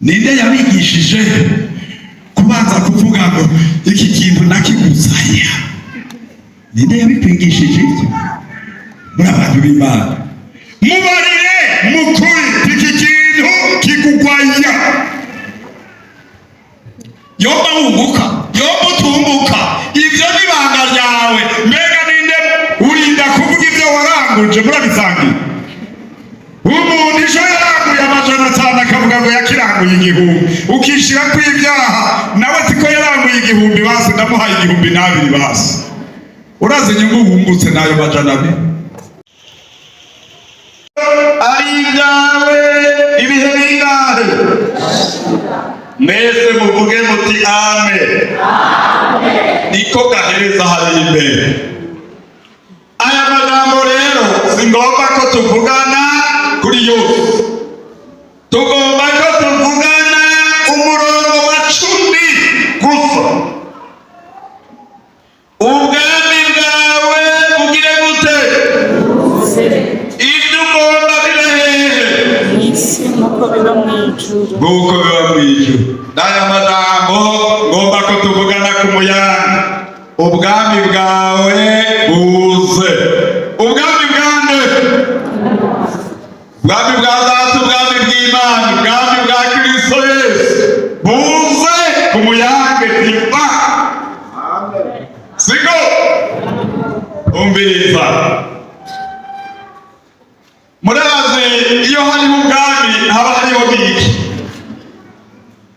Ninde yabigishije kubanza kuvuga ngo iki kintu nakiguzaya? Ninde yabikwigishije ibyo? Muri abantu b'Imana, mubarire mukuri iki kintu kigugwaya. Yomba wunguka, yomba utunguka, ibyo ni ibanga ryawe. Mbega ninde urinda kuvuga ibyo waranguje? Murabisangiye. Umuntu ejo yaranguye 500, akavuga ngo yakiranguye 1000, ukishira ko ibyaha. Nawe siko yaranguye 1000, basi ndamuhaye 1002, basi urazi inyungu wungutse n'ayo 200. Ari ibyawe ibihe bingahe? Mwese muvuge muti amen. Niko gahereza hari imbere aya magambo. Rero si ngombwa ko tuvugana kuri yose, tugomba ko tuvugana umurongo wa 10 gusa. Ubwami bwawe bugire gute? Ibyo ugomba bibe hehe? Mu isi nk'uko biba mu ijuru. Nk'uko biba mu ijuru. N'aya majambo ngomba ko tuvugana ku muyange: ubwami bwawe buze. Ubwami bwande? Ubwami bwa Data, ubwami bw'Imana, ubwami bwa Kristo Yesu buze ku muyange tifa siko. Umviriza, murazi iyo hariho ubwami haba hariho n'iki?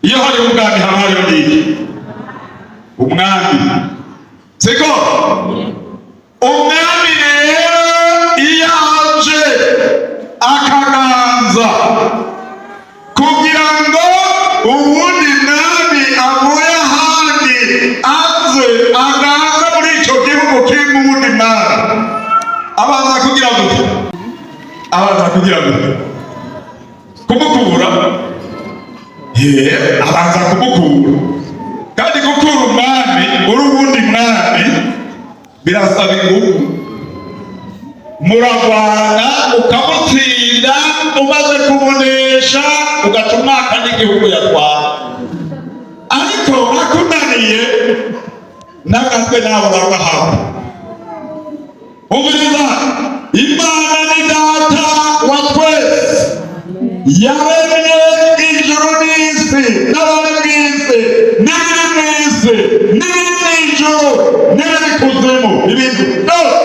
Iyo hariho ubwami haba hariho n'iki? Umwami, siko? Umwami rero iyo aje akaganza, kugira ngo uwundi mwami avuye ahandi aze aganza muri icyo gihugu kirimo uwundi mwami, abanza kugira gute? Abanza kugira gute? Kumukura. Ye, abanza kumukura. Kandi gukura umwami uri uwundi mwami birasaba ingufu. Muragwana ukamutsinda, umaze kumunesha ugaca umwaka n'igihugu yatwara. Ariko akunaniye n'agatwe nawe uragahabwa. Umviriza, Imana ni Data wa twese, yaremye ijuru n'isi n'abari mu isi n'ibiri mu isi n'ibiri mu ijuru n'ibiri kuzimu, ibintu byose.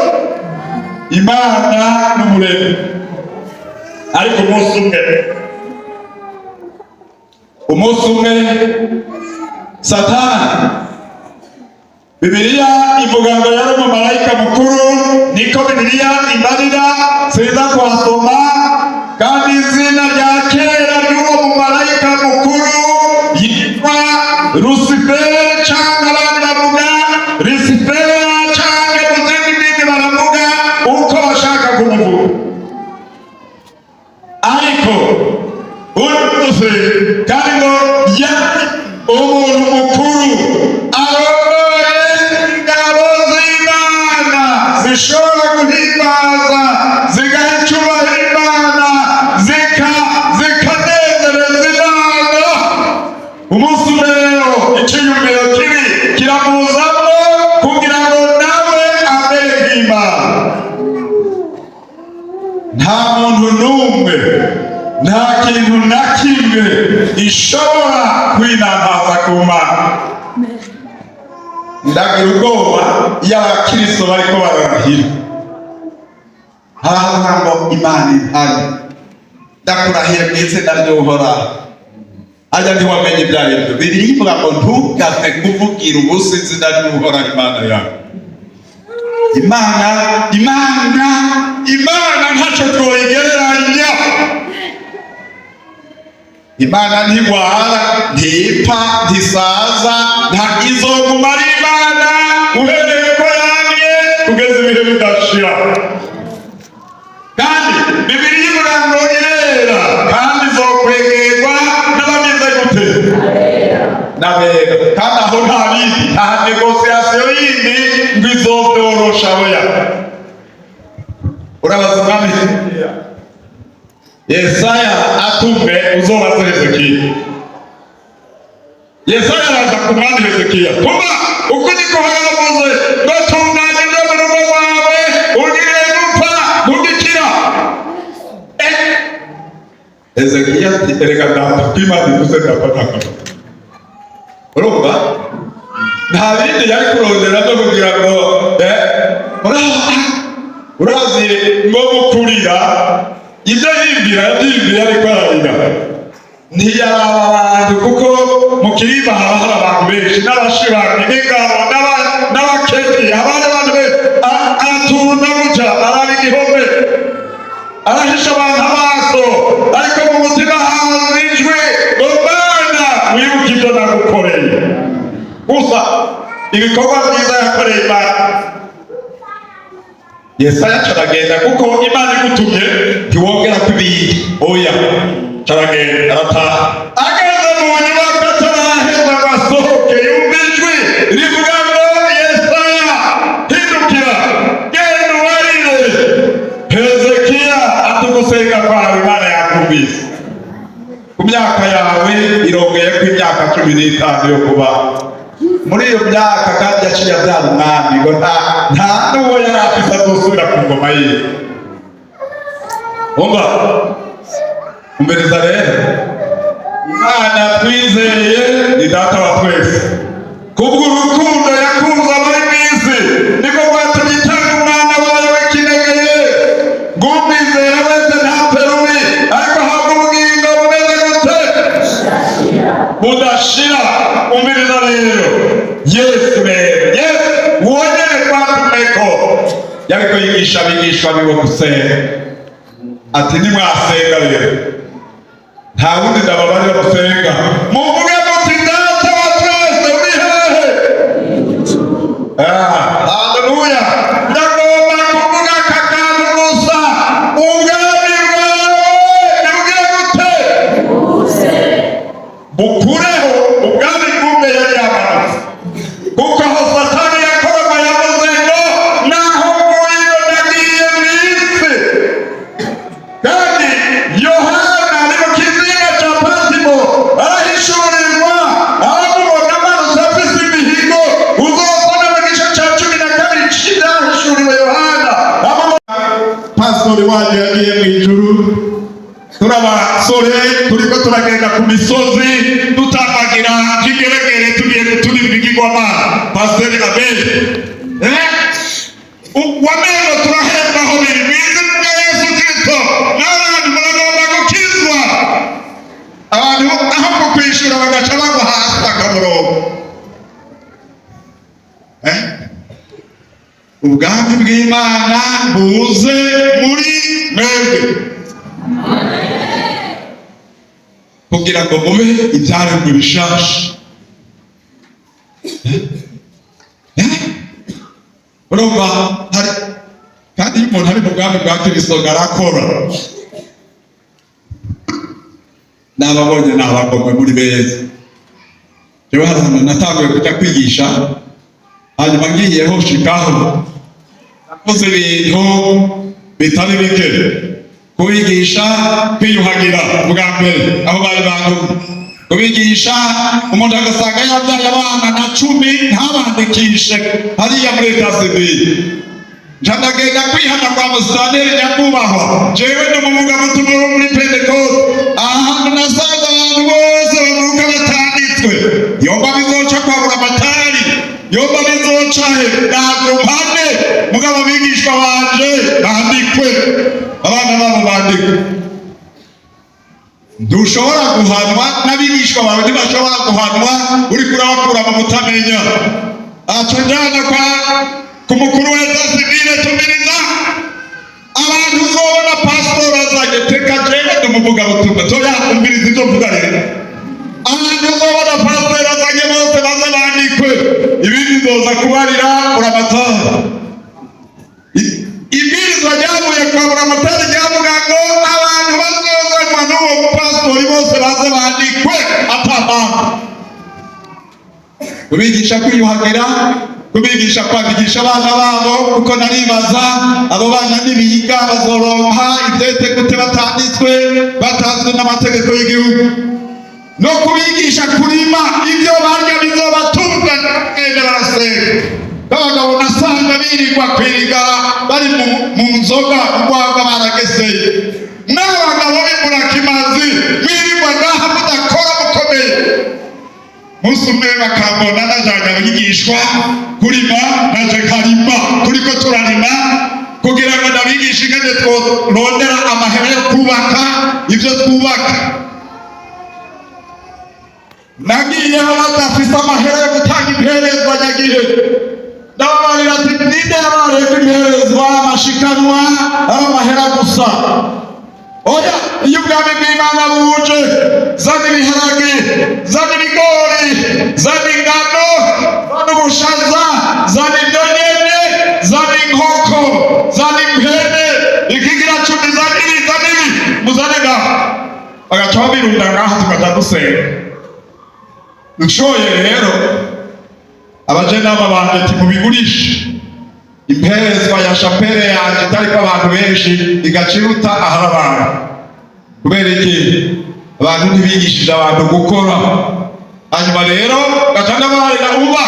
Imana n'umuremyi. Ariko umunsi umwe Satani, Bibiliya ivuga ngo yari umumarayika mukuru, niko Bibiliya imarira, siza kuhasoma. Kandi izina rya kera ry'uwo mumarayika mukuru yitwa Rusiferi, cyangwa abandi bavuga Risifera, cyangwa mu zindi ndimi baravuga uko bashaka kumuvuga. Ariko uyu kandi ngo yari umuntu mukuru arongoye ingabo z'Imana zishobora guhimbaza, zigaha icyubahiro Imana, zikanezereza Imana. Umunsi umwe rero icyiyumviro kibi kiramuzamo kugira ngo nawe amere nk'Imana. Nta muntu n'umwe, nta kintu na kimwe ishobora kwinantaza ku Mana. Ndagira ubwoba iyo abakristo bariko bararahira, haravuga ngo Imana ihari, ndakurahiye mu izina ry'Uhoraho. Ajya ntiwamenye ibyo ari byo. Bibiliya ivuga ngo ntugapfe kuvugira ubusa izina ry'Uhoraho Imana yawe. Imana, Imana, Imana ntacyo twoyigereranya. Imana ntigwara, ntipfa, ntisaza, nta izoguma ari Imana uhereye ko yamye kugeza ibihe bidashira. Kandi Bibiliya ivuga ngo irera, kandi izokwegerwa n'abameze gute? N'abera. Kandi aho nta bindi, nta négociation yindi ngo izovyorosha, oya. Urabaza umwami Yesaya atumwe, uzobaze Hezekiya. Yesaya araza ku mwami Hezekiya, tuma uko niko yaravuze ngo tunganya ibyo mu rugo rwawe, ugiye gupfa ntugikira. Hezekiya ati: "Erega data, ko Imana ivuze ndapfa ntakapfa." Urumva nta bindi yari kurondera byo kugira ngo urazi ngo mukurira ibyo yibwira, yabyibwira ariko ararira, ntiyaraba abantu, kuko mu kirimba haba hari abantu benshi n'abashibanyi n'ingabo n'abaketi, haba hari abantu benshi. Aratunda gutya, araba igihome, arahisha abantu amaso, ariko mu mutima haza ijwi ngo: "Mana, wibuke ibyo nagukoreye." Gusa ibikorwa byiza yakoreye Imana. Yesaya caragenda, kuko Imana igutumye ntiwongera ko ibindi. Oya, caragenda, arataha. Ageze mu nyubako, ataraheza ngo asohoke, yumva ijwi rivuga ngo: "Yesaya, hindukira, genda ubarire Hezekiya ati ugusenga kwawe Imana yakumvise, ku myaka yawe irongeye ko imyaka 15 yo kuba." Muri iyo myaka kandi yaciye abyara umwami, ngo nta n'uwo yari afise azosubira ku ngoma yiwe. Umva, umviriza rero, Imana twizeye ni Data wa twese. Kubw'urukundo yakunze abari mu isi niko rwatumye itanga umwana wayo w'ikinege, ngo umwizera wese ntapfe rubi, ariko ahabwe ubugingo bumeze gute? Budashira. Umviriza rero, Yesu rero, Yesu uwo nyene twatumeko, yariko yigisha abigishwa biwe gusenga, ati: "Nimwasenga rero, nta wundi ndababarira gusenga, muvuge muti: Data wa twese uri hehe?" Ah, haleluya! Ndagomba kuvuga aka kantu gusa: ubwami bwawe nibugire gute? Bukureho ubwami bw'umwe yari yamanutse, kuko aho Satani yakoraga yavuze ngo: "Naho mvuye ndagiye mu isi." Kandi Yohana ari mu kizinga cya Patimo, arahishurirwa, aramubona amanutse afise imihigo. Uzobona mu gice cya 12 cy'ibyahishuriwe Yohana, amubona. Pastori wanyu yagiye mu ijuru turi abasore, turiko turagenda ku misozi dutambagira nk'igeregere, tugiye guturira ibigirwamana. Pasiteri Abeli wamengo turahemba aho biri mu izina rya Yesu Kristo. N'abantu muragomba gukizwa, abantu aho kukwishura bagaca bagwa hasi bakamurongo. Ubwami bw'Imana buze muri mwebwe kugira ngo mube ibyaremwe bishasha. Eh? Urumva hari kandi iyo umuntu ari mu bwami bwa Kristo arakora. Nababonye nabagomwe muri beza. Jewe hari ahantu natanguye kuja kwigisha, hanyuma ngiyeho shikaho nakoze ibintu bitari bike: kubigisha kwiyuhagira bwa mbere aho bari bantu, kubigisha umuntu agasanga yabyaye abana na 10 ntabandikishe hariya muri état civil. Nca ndagenda kwihana kwa musitanteri: "Nyakubahwa, jewe ndi umuvugabutumwa wo muri Pentekote. Ahantu nasanze abantu bose bavuka batanditswe, yomba bizoca kwa Buramatari, yomba bizoca he, ntabwo mpane, mugabo abigishwa banje bandikwe, abana babo bandikwe." Ntushobora guhanwa n'abigishwa bawe, ntibashobora guhanwa uriko urabakura mu mutamenya. Aca njyana kwa ku mukuru wa état civil: "Tumiriza, abantu uzobona pasitori azanye." Teka, jewe ndi umuvugabutumwa, toya, umviriza ibyo mvuga rero. "Abantu uzobona pasitori azanye bose baze bandikwe, ibindi nzoza kubarira Buramatari." Ibwirizwa ryavuye kwa Buramatari ryavuga ngo abantu bazozanwa n'uwo mupasitori bose baze bandikwe ata mpamvu. Kubigisha kwiyuhagira, kubigisha kwandikisha abana babo, kuko naribaza: abo bana nibiga bazoronka ivyete gute batanditswe, batazwi n'amategeko y'igihugu? No kubigisha kurima ibyo barya bizobatunga. Genda barasenga. B'abagabo nasanga birirwa kwirigara, bari mu nzoga, urwagwa barageseye. N'abagabo b'imburakimazi birirwa ngaha mudakora, mukomeye. Umunsi umwe bakambona najanye abigishwa kurima, naje karima, turiko turarima kugira ngo ndabigishe ingene tworondera amahera yo kubaka ibyo twubaka. Nagiyeho badafise amahera yo gutanga imperezwa nyagihe. Ndababarira ati: "Ninde yabareka imperezwa, amashikanwa ari amahera gusa? Oya, iyo ubwami bw'Imana buje, zana ibiharage, zana ibigori, zana ingano, zana ubushaza, zana ibyo nyene, zana inkoko, zana impene, ikigira cumi, zana ibi, zana ibi, muzane ngaha." Bagaca babirunda ngaha, tukaja dusenga. Nshoye rero abajenama banje ati: "Mubigurishe." Imperezwa ya chapelle yanje itariko abantu benshi igaca iruta ahari abantu. Kubera iki? Abantu ntibigishije abantu gukora. Hanyuma rero gaca ndabarira: "Uba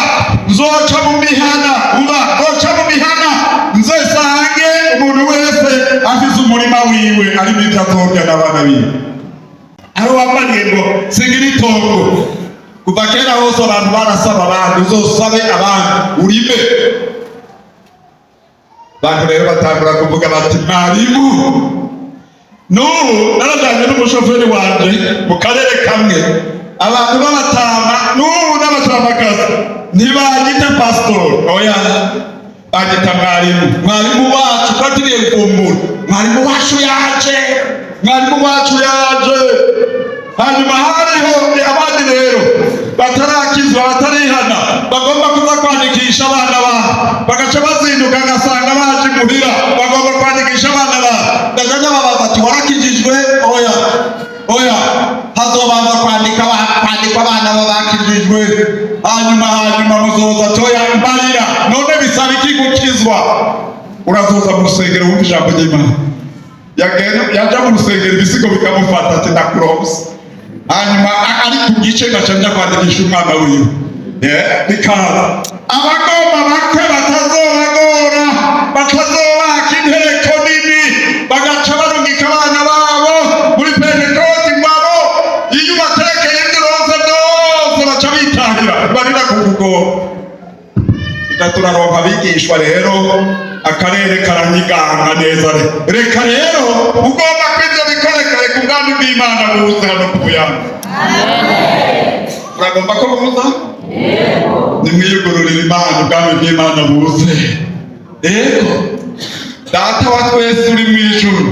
nzoca mu mihana, uba nzoca mu mihana, nzesange umuntu wese afise umurima wiwe arimo ivyo azorya n'abana biwe." Aho wambariye ngo singira itongo. Kuva kera hose abantu barasaba abandi: "Uzosabe abandi urime." Abantu rero batangura kuvuga bati: "Mwarimu." N'ubu narajanye n'umushoferi wanje mu karere kamwe, abantu b'abatama n'ubu n'abatamakazi ntibanyita pasitori, oya, banyita mwarimu. "Mwarimu wacu twatiriye kumbura, mwarimu wacu yaje, mwarimu wacu yaje." Hanyuma hariho abandi rero batarakizwa, batarihana, bagomba kuza kwandikisha abana babo, bagaca bazinduka, ngasanga baje imuhira bagomba kwandikisha abana babo. Ndaja ndababaza ati: "Warakijijwe?" "Oya, oya." "Hazobanza kwandika kwandikwa abana b'abakijijwe, hanyuma muzoza." "Toya, mbarira none, bisaba iki gukizwa?" "Urazoza mu rusengero wumva ijambo ry'Imana." Yagenda, yaja mu rusengero, ibisigo bikamufata, ati: "Ndakuronse." Hanyuma ari ku gice, ngaca nja kwandikisha umwana wiwe. Bikaza abagomba bakwe batazobagora, batazobaka inteko nini, bagaca barungika abana babo muri Pentekoti ngwabo. Iyo ubatekeye ibyo uronse byose, baca bitahira barira kukugora. Tuca turaronka abigishwa rero, akarere karanyiganga neza. Reka rero, ugomba ko ibyo bikoreka, reka ubwami bw'Imana buze hano ku Buyanza. Uragomba ko buza? Nimwiyugururire Imana, ubwami bw'Imana buze. Yego. Data wa twese uri mu ijuru.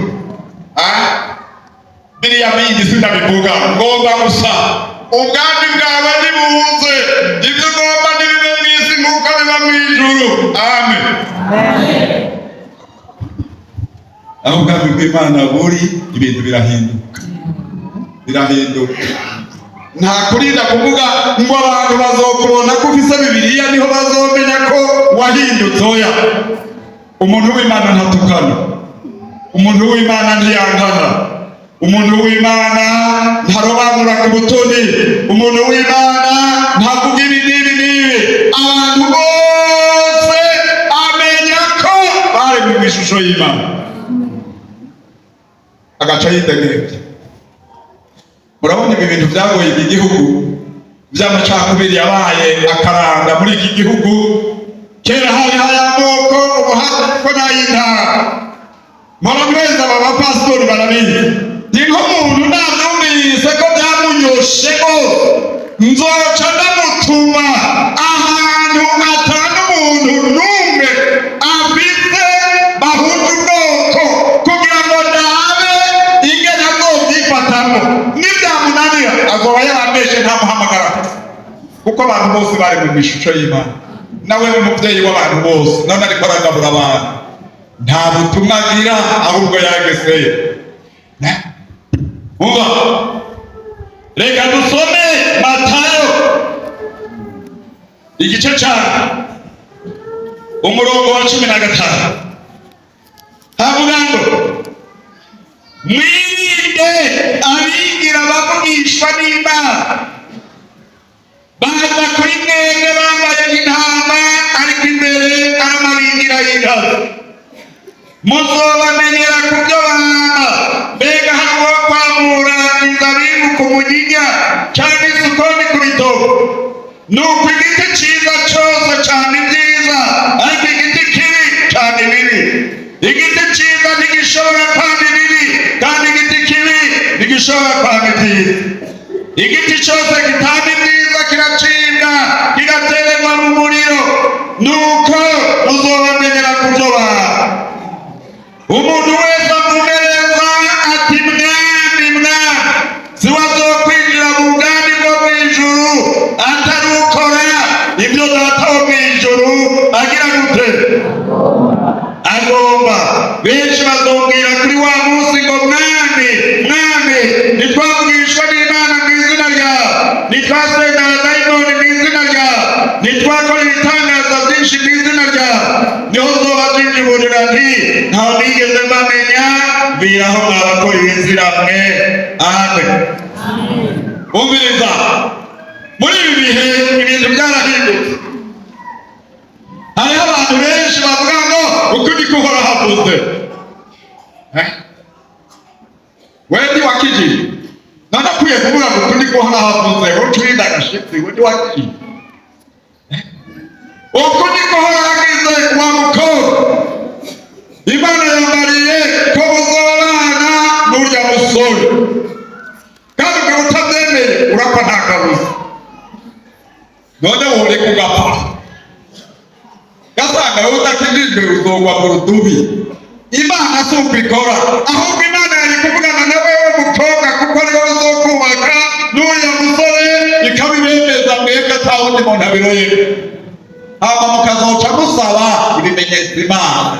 Ah? Biriya bindi sinabivuga, ngomba gusa ubwami bwawe nibuze, ibyo ugomba nibibe mu isi nk'uko biba mu ijuru. Amen. Aho ubwami bw'Imana buri, ibintu birahinduka, birahinduka. Nta kurinda kuvuga ngo abantu bazokubona ko ufise Bibiliya niho bazomenya ko wahindutse. Oya, umuntu w'Imana ntatukana, umuntu w'Imana ntiyankana, umuntu w'Imana ntarobanura ku butoni, umuntu w'Imana ntavuga ibi n'ibi n'ibi. Abantu bose amenya ko baremwe mu ishusho y'Imana, agaca yidegemvya. Murabona ibi bintu byagoye iki gihugu by'amacakubiri yabaye akaranga muri iki gihugu. Kera hari ay'amoko, ubu hariko n'ay'intara. Mpora mweza aba bapasitori barabizi. Ni nk'umuntu nabyumvise ko byamunyoshe rwose, nzoca ndamutuma ahantu atanu umuntu n'umwe afise bahuje ubwoko, kugira ngo ndabe ingene azovyifatamwo. Nibyamunanira, azoba yarambeshe, ntamuhamagara, kuko abantu bose bari mu ishusho y'Imana. Nawe ni umubyeyi w'abantu bose, none ariko aragabura abantu, nta butumwa agira, ahubwo yageseye. Umva, reka dusome Matayo igice cya umurongo wa 15. Havuga ngo: "Mwirinde abigira bavugishwa." Ntitwavugishwa n'Imana. Baza kuri mwebwe bambaye nk'intama, ariko imbere ari amabingira y'intare. Muzobamenyera ku byo bama. Mbega hari uwo kwamura inzabibu ku munyinya cyangwa isukoni ku bitoke? Nuko igiti cyiza cyose cyama ibyiza, ariko igiti kibi cyama ibibi. Igiti cyiza ntigishobora kwama ibibi, kandi igiti kibi ntigishobora kwama ibyiza. Igiti cyose gitanga ibyiza kiracibwa, kigatererwa mu muriro. Nuko muzobamenyera ku byo bama. Umuntu wese avumereza ati: "Mwami, Mwami", si we azokwinjira mu bwami bwo mu ijuru, atari ukora ibyo Data wo mu ijuru agira gute? Agomba. Benshi bazongera kuri wa munsi ngo: "Mwami, Mwami, ntitwavugishwa n'Imana mu izina ryawe? Ntitwasenga abadayimoni mu izina ryawe? Ntitwakora ibitangaza byinshi mu izina ryawe?" Niho nzoba jinjiburira nti: "Ntaho nigeze mbamenya, mviraho mwabakora ibizira mwe." Amen. Umviriza, muri ibi bihe ibintu byarahindutse. Hariho abantu benshi bavuga ngo uku niko Uhoraho avuze. Eh? Wewe ntiwakijije, none akwiye kuvuga ngo uku niko Uhoraho avuze, wowe urinda agashitsi, we ntiwakijije. Uku niko Uhoraho agize: wa mukobwa, Imana yambariye ko muzobana n'urya musore, kandi ukaba utabyemeye urapfa nta kabuza. None woreka ugapfa, gasanga wowe udakijijwe uzogwa mu rudubi. Imana si uko ikora, ahubwo Imana yari kuvugana na wewe mukobwa, kuko ari wowe uzokubaka n'uriya musore, ikabibemeza mwebwe ata wundi muntu abiroye, hama mukazoca musaba ibimenyetso Imana.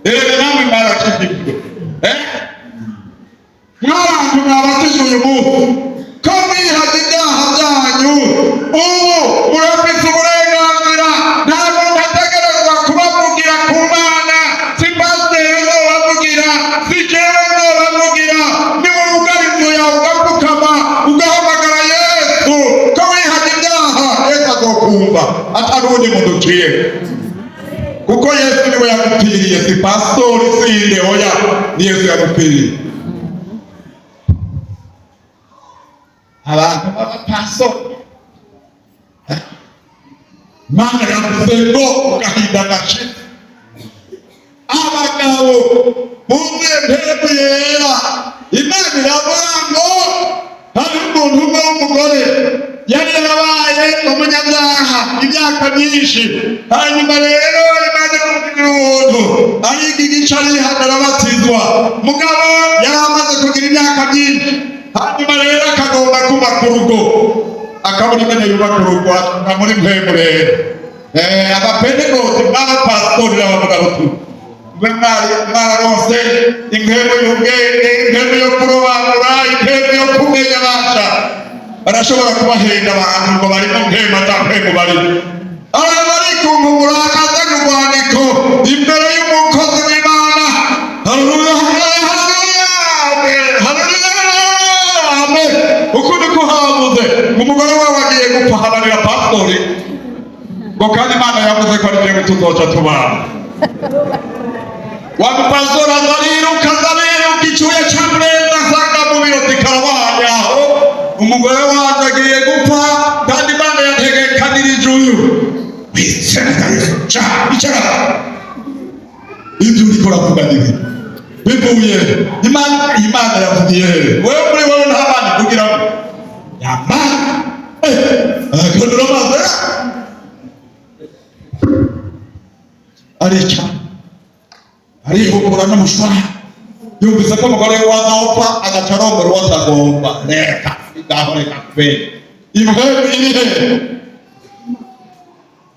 Erega namwe mwarakijijwe, eh? Mwabantu mwabatije uyu munsi, ko mwihaze ibyaha byanyu, ubu murafise uburenganzira. Nta muntu ategerezwa kubavugira ku Mana. Si pasiteri uzobavugira, si jewe nzobavugira. Niba wugara inzu yawe, ugapfukama, ugahamagara Yesu ko wihaze ibyaha, Yesu azokumva atari uwundi muntu uciye, kuko Yesu niwe yagupfiriye, si pasitori, sinde, oya, ni Yesu yagupfiriye. Abantu b'abapastori, Imana yavuze ngo gahinda gashitse, abagabo buzuye Mpwemu Yera. Imana iravuga ngo hari umuntu umwe w'umugore yari yarabaye umunyabyaha imyaka myinshi, hanyuma rero Imana imugirira ubuntu, ariga igice, arihana, arabatizwa. Mugabo yari amaze kugira imyaka myinshi, hanyuma rero akagomba kubaka urugo, akabura ingene yubaka urugo. Atuka muri Mpwemu rero. Abapentekoti n'abapasitori n'abavuga tu mbe mwari mwararonse impwemu y'ubwenge, impwemu yo kurobanura, impwemu yo kumenya. Basha barashobora kubahenda abantu ngo bari mu mpwemu, ata mpwemu barimo. Araza arikunkumura, azanye urwandiko imbere y'umukozi w'Imana. Haleluya, haleluya, haleluya, amen. Uku niko havuze ngo umugore wawe agiye gupfa. Habarira pasitori ngo kandi Imana yavuze ko ari jewe tuzoca tubana. Wa mupasitori aza ariruka, aza ariruka, icyuya camurenza, asanga mu biro karabaye aho: "Umugore wanje agiye gupfa, kandi Imana yategekanirije uyu." Mw'izina rya Yesu, ca icara. Ibyo uriko uravuga ni bibi, bivuye Imana. Imana yavugiye he? Wewe muri wowe nta Mana ivugiramo yamana. Akandura amazi, arica, arihumura n'umushwara. Yumvise ko umugore we azopfa, agaca arongora uwo atagomba. Reka ngaho, reka kubera impwemu iri he?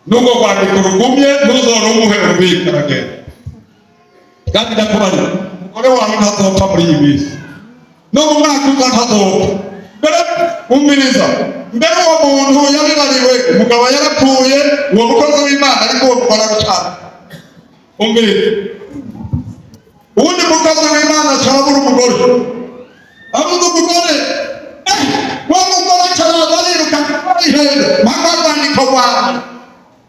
Nubwo rwandiko rugumye, ntuzorumuhe urubika, aragenda. Kandi ndakubarira, umugore wawe ntazopfa muri iyi minsi, no mu mwaka uza ntazopfa. Mbere umviriza, mbere uwo muntu yabibariwe, umugabo yarapfuye, uwo mukozi w'Imana, ariko uwo mugore aracana. Umviriza, uwundi mukozi w'Imana acarabura umugore, abuze umugore. Rwandiko rwawe.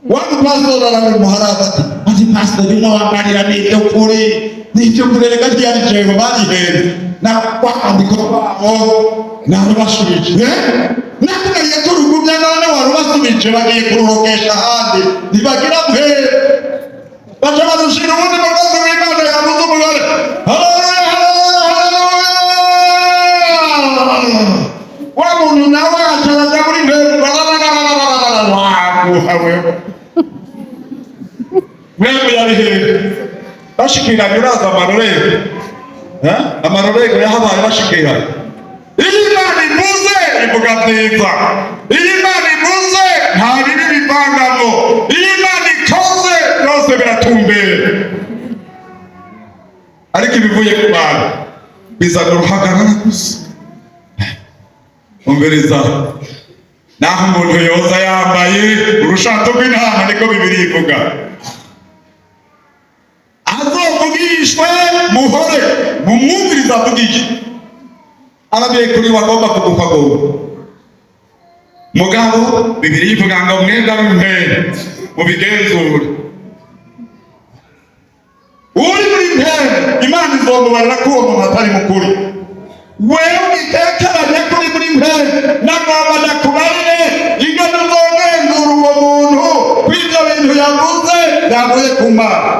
Wa mupasitori aramuharaza ati: "Pastor, bimwe wambarira ni iby'ukuri, ni iby'ukuri." Reka, ryari jewe barihenze na rwandiko rwabo narubashubije. Nakubariye ko urugumya, none warubasubije, bagiye kururogesha ahandi, ntibagira mpere, baca barushira uwundi mukozi w'Imana yabuze umugore. Haleluya, haleluya, haleluya! Wa muntu nawe aca araja muri mpere, waguha wewe. Mwemwe yari hehe bashikiranye? Uraza amarorero? Amarorero yahabaye bashikiranye. Iyo Imana ivuze, ivuga byiza. Iyo Imana ivuze, nta bibi bivangamo. Iyo Imana ikoze, byose biratumbera. Ariko ibivuye ku bantu bizana uruhagarara gusa. Umviriza, naho umuntu yoza yambaye urushato rw'intama, niko Bibiri ivuga, azovugishwe, muhore mumwumviriza avugishe. Ababiye kuri wagomba kugufa agomba. Mugabo Bibiri ivuga ngo mwebwe ab'impere mubigenzure. Uri muri mpere, Imana izomubarira ko uwo muntu atari mukuri. Wewe ugitekeranya ko uri muri mpere, nagomba ndakubarire ingene uzogenzura uwo muntu ko ivyo bintu yavuze yavuye ku Mana.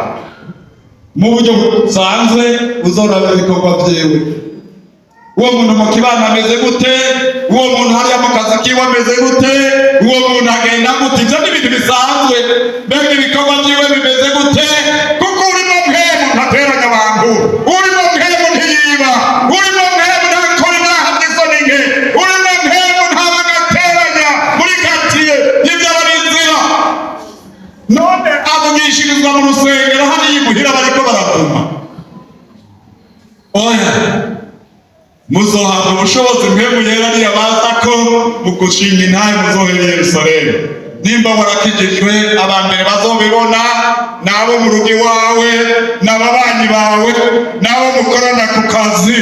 Mu buryo busanzwe, uzoraba ibikorwa vyiwe. Uwo muntu mu kibano ameze gute? Uwo muntu hariya mu kazi kiwe ameze gute? Uwo muntu agenda gute? Ivyo ni ibintu bisanzwe. Mbega ibikorwa vyiwe bimeze gute? Kuko urimo mpemu ntateranya abantu, urimo mpemu ntiyiba, urimo mpemu ntakora ibyaha by'isoni nke, urimo mpemu ntaba agateranya muri katiye. Ibyo arabizira. None avugishirizwa mu rusengero, hariya imuhira bariko baravuma. Oya, muzohabwa ubushobozi Mpemu Yera niyabaza ko mu gushinga intahe muzohera i Yerusalemu. Nimba warakijijwe, abambere bazobibona nabo mu rugo iwawe, n'ababanyi bawe, n'abo mukorana ku kazi.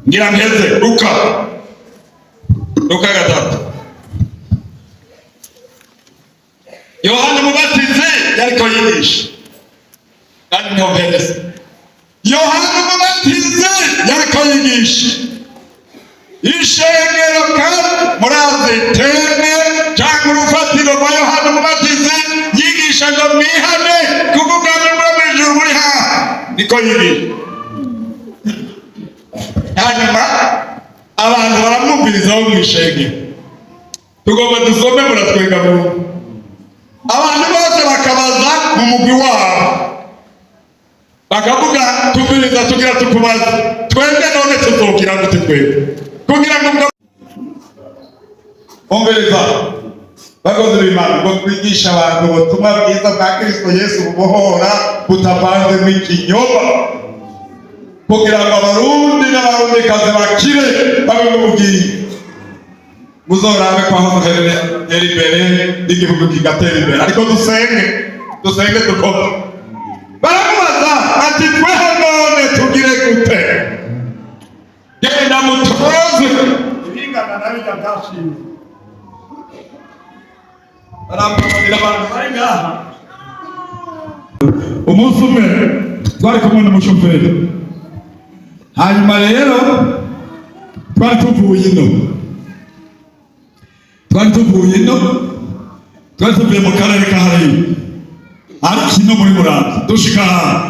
Ngira mpeze. Luka, Luka 3. Yohana Umubatizi yariko yigisha, kandi niho mpeze. Yohana Umubatizi yariko yigisha ishengero, kandi murazi thème cyangwa urufatiro rwa Yohana Umubatizi. Yigisha ngo mwihane kuko ubwami bwo mu ijuru buri hafi, niko yigisha. Hanyuma abantu baramwumvirizaho mu ishengero. Tugomba dusome, muratwenga. Mu abantu bose bakabaza mu mugwi wabo, bakavuga: "Tumviriza, tugira tukubaza, twebwe none tuzogira gute twebwe kugira ngo ubwo?" Umviriza, bakozi b'Imana, ngo twigishe abantu ubutumwa bwiza bwa Kristo Yesu bubohora, butavanzemo ikinyoma, kugira ngo Abarundi n'Abarundikazi bakire, babe mu bugingo. Muzorabe ko aho muherereye imbere n'igihugu kigatera imbere. Ariko dusenge, dusenge, dukore. Baramubaza ati: "Tweho none tugire gute?" "Genda mutoze ibingana na bijya byashinze." Barambabarira abantu bari ngaha. Umunsi umwe twari kumwe n'umushoferi. Hanyuma rero twari tuvuye ino, twari tuvuye mu karere ka hariya, ariko ino muri Muramvya, dushika ahantu.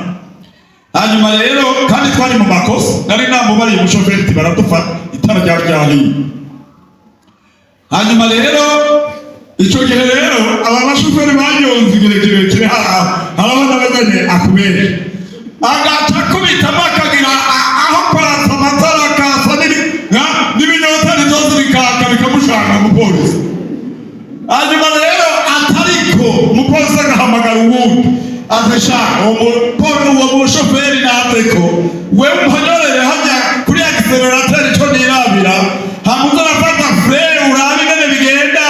Hanyuma rero kandi twari mu makosa. Nari namubariye umushoferi ati: "Baradufata, itara ryari ryahiye." Hanyuma rero ico gihe rero aba bashoferi banyonze igihe kirekire, haha harabona baganye akubere, agaca akubitamo, akagira aho kwatsa amatara akasa n'ibinyoteri byose bikaka, bikamushaka umupolisi. Hanyuma rero atariko umupolisi agahamagara uwundi ati: "Sha, uwo mushoferi nateko, wewe umponyorere hajya kuri accélérateur, ico nirabira, hamuza arafata frein, urabe ingene bigenda."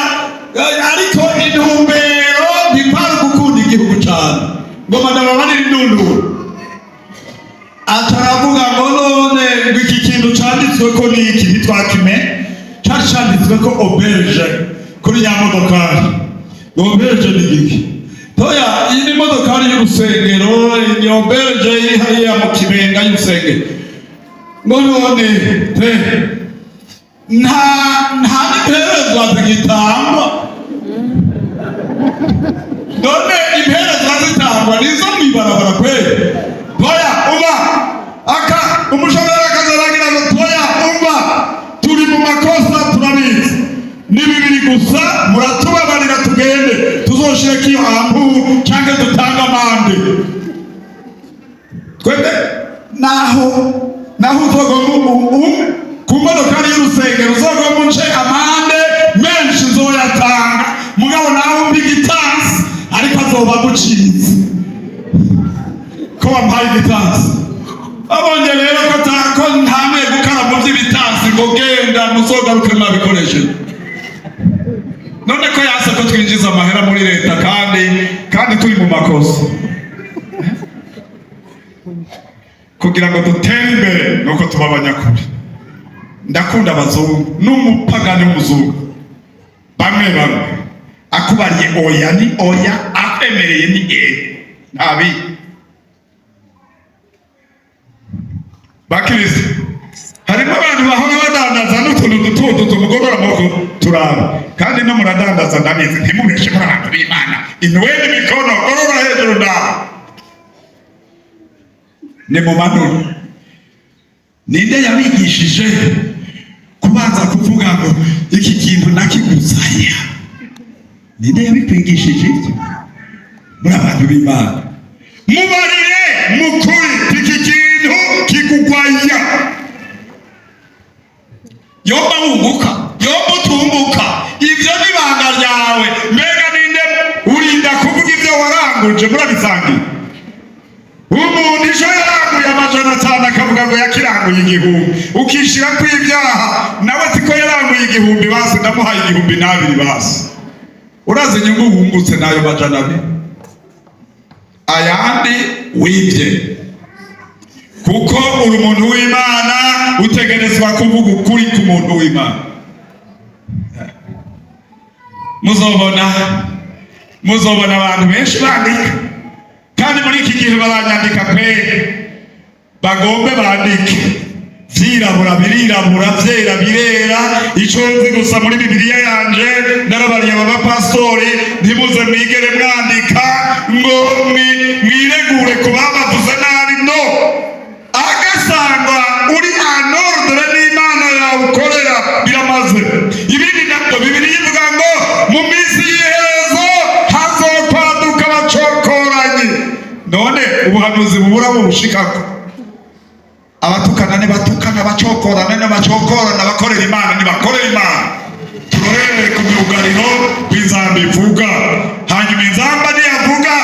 Ariko intumbero ntikwari gukunda igihugu cane. Ngoma ndababarira indunduro. Aca aravuga ngo: "None ngo iki kintu canditswe ko ni iki?" Ntitwakime, cari canditswe ko auberge. Kuri ya modokari ngo auberge ni iki? Toya, iyi ni modokari y'urusengero, ni auberge iri hariya mu Kibenga y'urusengero. Ngo none te nta n'imperezwa zigitangwa? None imperezwa zitangwa nizo mw'ibarabara kweli? Toya, uba aka umushoferi akazaragira ngo toya, umva, turi mu makosa, turabizi, ni bibiri gusa, muratubabarira tugende, tuzoshireko iyo ampu canke dutange amande. Twebwe naho uzogomba ku modokari y'urusengero uzogomba unce amande menshi, nzoyatanga, mugabo nawe umpa igitansi, ariko azoba agucitse ko wampaye igitansi. Babonye rero ko ntamwe gukara mu by'ibitansi, ngo genda muzogaruke mwabikoresheje. None ko yase ko twinjiza amahera muri leta kandi turi mu makosa? Kugira ngo dutere imbere nuko tuba abanyakuri. Ndakunda abazungu, n'umupagani w'umuzungu bamwe bamwe akubariye oya ni oya, akwemereye ni e, ntabi. Bakristo, harimo abantu bahora badandaza n'utuntu duto duto mugorora amaboko turaba, kandi no muradandaza ndabizi, ntimubeshe muri abantu b'Imana. Inueni mikono, gorora hejuru ndaho, nimumanure. Ninde yabigishije kubanza kuvuga ngo iki kintu nakiguzaya? Ninde yabikwigishije ibyo muri abantu b'Imana? Mubarire mukuri iki kintu kigugwaya. Yomba wunguka, yomba utunguka, ivyo ni ibanga ryawe. Mbega ninde urinda kuvuga ivyo waranguje murabisangiye? Umuntu ejo yaranguye 500 akavuga ngo yakiranguye 1000, ukishira ko ibyaha, nawe siko yaranguye 1000, basi ndamuhaye 1002 basi. Urazi inyungu wungutse n'ayo 200 ayandi wibye? Kuko uri umuntu w'Imana, utegerezwa kuvuga ukuri ku muntu w'Imana. Muzobona abantu benshi bandika, kandi muri iki gihe baranyandika pe, bagombe bandike, vyirabura birirabura, vyera birera. Ico nzi gusa muri Bibiliya yanje, narabariye aba bapastori, ntimuze mwigere mwandika ngo mwiregure ku babavuze nabi. No agasanga uri en ordre n'Imana yawe ukorera, biramaze. Ibindi nabyo, Bibiliya ivuga ngo mu minsi y'iherezo hazokwaduka abacokoranyi. None ubuhanuzi bubura bubushikako? Abatukana nibatukana, abacokorana nibacokorana, abakorera Imana nibakorera Imana. Turorere ku myugariro rw'inzamba ivuga, hanyuma inzamba niyavuga,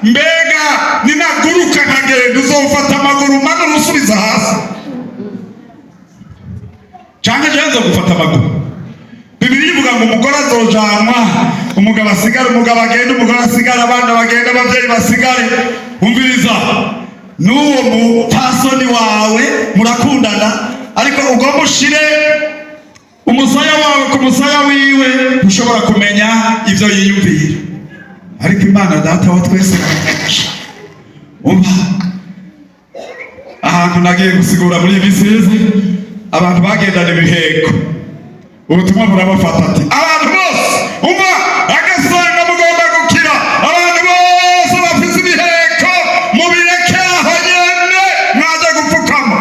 mbega ninaguruka nkagenda, uzofata amaguru manura usubiza hasi, canke jewe nzogufata amaguru? Bibiliya ivuga ngo umugore azojanwa, umugabo asigare, umugabo agende, umugore asigare, abana bagende, abavyeyi basigare. Umviriza, n'uwo mupfasoni wawe murakundana, ariko ugomba ushire umusaya wawe ku musaya wiwe, ushobora kumenya ivyo yiyumvira. Ariko Imana Data wa twese irabimesha. Umva, ahantu nagiye gusigura muri iyi misizi, abantu bagendana ibiheko, ubutumwa burabafata, ati abantu bose, umva, agasanga mugomba gukira, abantu bose bafise ibiheko mubireke aho nyene, mwaje gupfukama.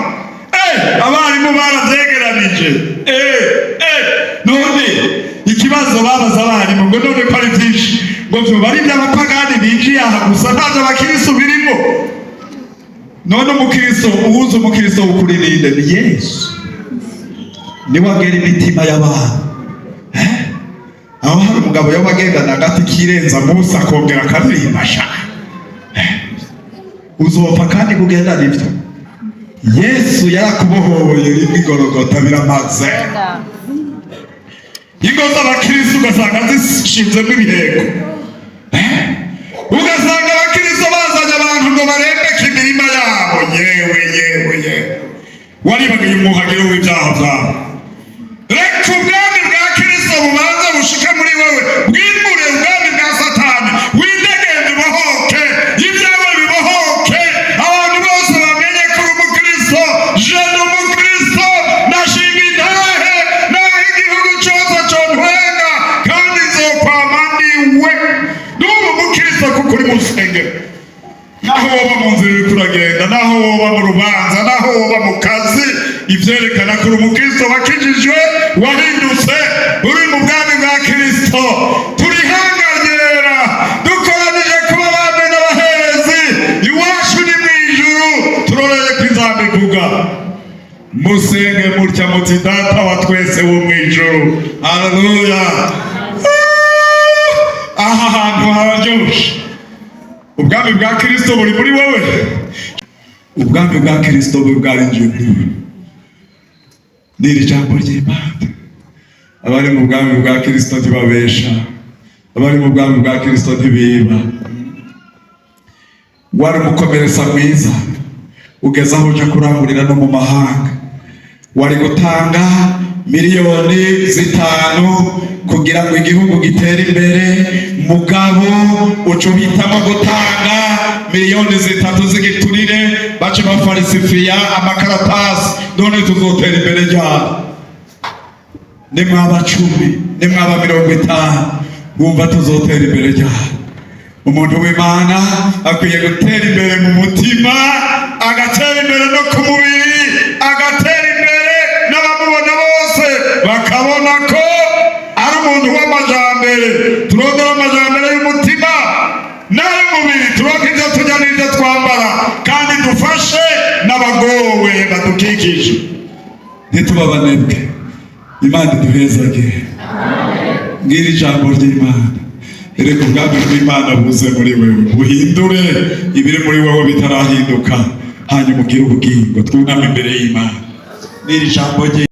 Abarimu baravyegeranije. None ikibazo babaza abarimu ngo none ko ari vyinshi, ngo vyoba ari ivy'abapagani binjiye aha gusa, ntavyo abakirisu birimo? None umukristo uhuza, umukristo w'ukuri ninde? Ni Yesu, niwe agera imitima y'abantu. Aho hari umugabo yoba agendana agati kirenza munsi akongera akaririmba sha. Uzopfa kandi kugendana ivyo. Yesu yarakubohoye rimwe igorogota, biramaze. Ingo z'abakristo ugasanga zishinzemo ibiheko. Ugasanga abakristo bazanye abantu ngo barembeke imirima yabo. Yewe, yewe, yewe, waribagiye umwuhagiro w'ibyaha byawe. Reka ubwami bwa Kristo bubanza bushike muri wewe. woba mu rubanza, naho woba mu kazi, ivyerekana ko uri umukristo wakijijwe, wahindutse, uri mu bwami bwa Kristo. Turi ihanga ryera, dukoranije kuba abami n'abaherezi. Iwacu ni mu ijuru, turoreye ko inzamba ivuga. Musenge mutya muti: "Data wa twese wo mu ijuru." Haleluya! Aha hantu hararyoshe. Ubwami bwa Kristo buri muri wowe, ubwami bwa Kristo bwe bwarinjiye muri wowe. Ni iri jambo ry'Imana. Abari mu bwami bwa Kristo ntibabesha, abari mu bwami bwa Kristo ntibiba. Wari umukomeresa mwiza, ugeze aho uja kurangurira no mu mahanga. Wari gutanga miliyoni 5 kugira ngo igihugu gitere imbere, mugabo uca uhitamo gutanga miliyoni 3 z'igiturire, baca bafarisifiya amakaratasi. None tuzotera imbere ryabo? Nimwaba 10, nimwaba 50, wumva tuzotera imbere ryabo? Umuntu w'Imana akwiye gutera imbere mu mutima, agatera imbere no ku mubiri, agatera imbere n'abamubona bose bakabona ko ari umuntu w'amajambere. Turondera amajambere y'umutima n'ay'umubiri, turonke ibyo turya n'ibyo twambara, kandi dufashe n'abagowe badukikije, ntitubabanebwe. Imana iduhezagire. Ngira ijambo ry'Imana. Reka ubwami bw'Imana buze muri wewe, buhindure ibiri muri wewe bitarahinduka, hanyuma ugire ubugingo. Twuname imbere y'Imana n'iri jambo rye.